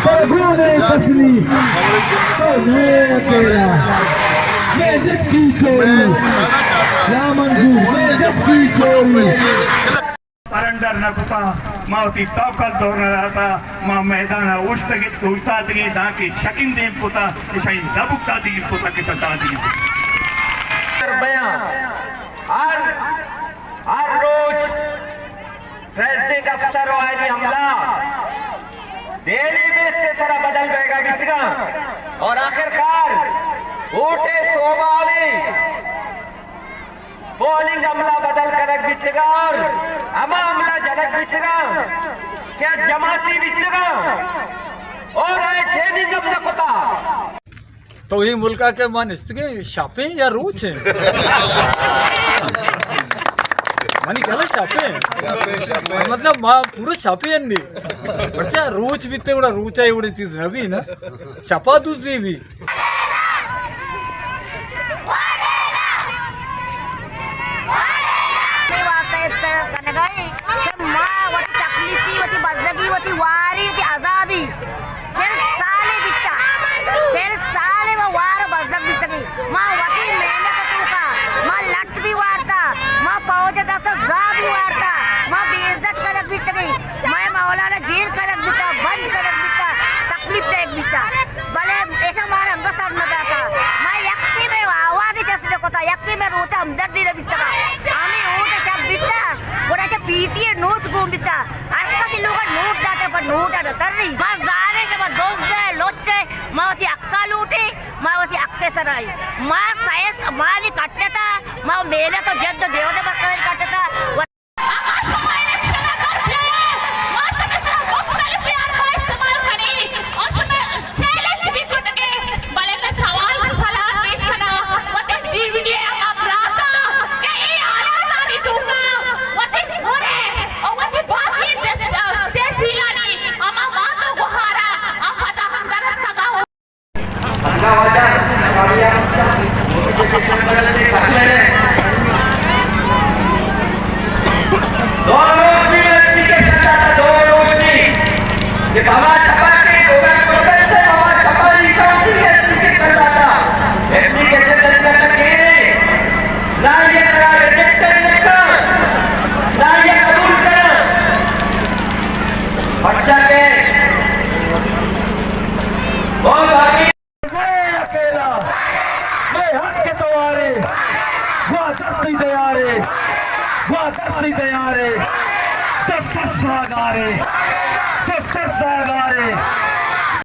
گون تسلی تو نئے اکیلا، میں جت کی چوری، نامنظور میں جت کی چوری۔ سرنڈر نہ کتا، ما وتی توکل دور نہ داتا، ما میدان ءَ اوشتگ، اوشتاتگیں دانکہ شکیں دیم کتا، اشانی دبک دادگی کتا کہ شدادگی کتا۔ بیان ہر، ہر روچ پریزیڈنٹ افسر و آئینی عملہ ڈیلی بیس سے سرا بدل بیگا بیتگاں اور آخر کار ووٹ ءِ سوباوی پولنگ عملہ بدل کنگ بیتگاں اور ہما عملہ جنگ بیتگاں کہ جماعتی بیتگاں اور آئے ٹریننگ ہم نہ کتا۔ تو اے ملک ءَ کہ ما نشتگیں شپیں یا روچیں؟ منی گل ءَ شپیں۔ مطلب ما پورا شپیں انی۔ پرچا روچ بیتے گڑا روچ ءَ اے وڑیں چیز نہ بی نا۔ شپا دوزی بی۔ واسطہ اس طرح کنگائی کہ ما وتی تکلیفی، وتی بزگی، وتی واری، وتی عذابی چل سالے بیتا، چل سالے ما وار و بزگ بیتگیں۔ ما وتی محنت توکا ما لٹ بھی وارتا، ما پوج دست زا بھی وارتا، ما بے عزت کنگ بیتگیں، ما مولانا جیل کنگ بیتا، بند کنگ بیتا، تکلیف دیگ بیتا، بلے ایشا مارا انگت سر نہ داتا۔ ما یکی میں آوازی چست نہ کتا، یکی میں روچا ہمدردی نہ بیتگا۔ ہمیں اوٹ چپ بیتا، گڑا چہ پیتی نوٹ گون بیتا۔ ہر کسی لوگ نوٹ داتے پر نوٹ نہ تری۔ ما زانے سے ما دوست ہے، لوچے، ما وتی حقا لوٹے، ما وتی حق سرائی۔ ما سائنس مانی کٹتا، ما محنت و جد و جہد برقرار کٹتا۔ اگاں شما الیکشن ءَ در بیائے، ما شمئے سرا مختلف حربہ استعمال کنیں اور شمئے چیلنج بھی کتگیں، بلے من سوال و سلاہ پیش کناں وتی جیونی ءِ ہما براتاں کہ اے حالاتانی توکا وتی سر ءَ اور وتی باقی تحصیلانی ہما مات و گوہاراں آ پدا ہمدرد کگا۔ دو روچ بھی اپلیکیشن داتا، دو روچ بھی کہ ہما شپا کہ گوبر پروٹیکٹ ہے، ہما شپا ای کاؤنسل نے اپلیکیشن داتا، اپلیکیشن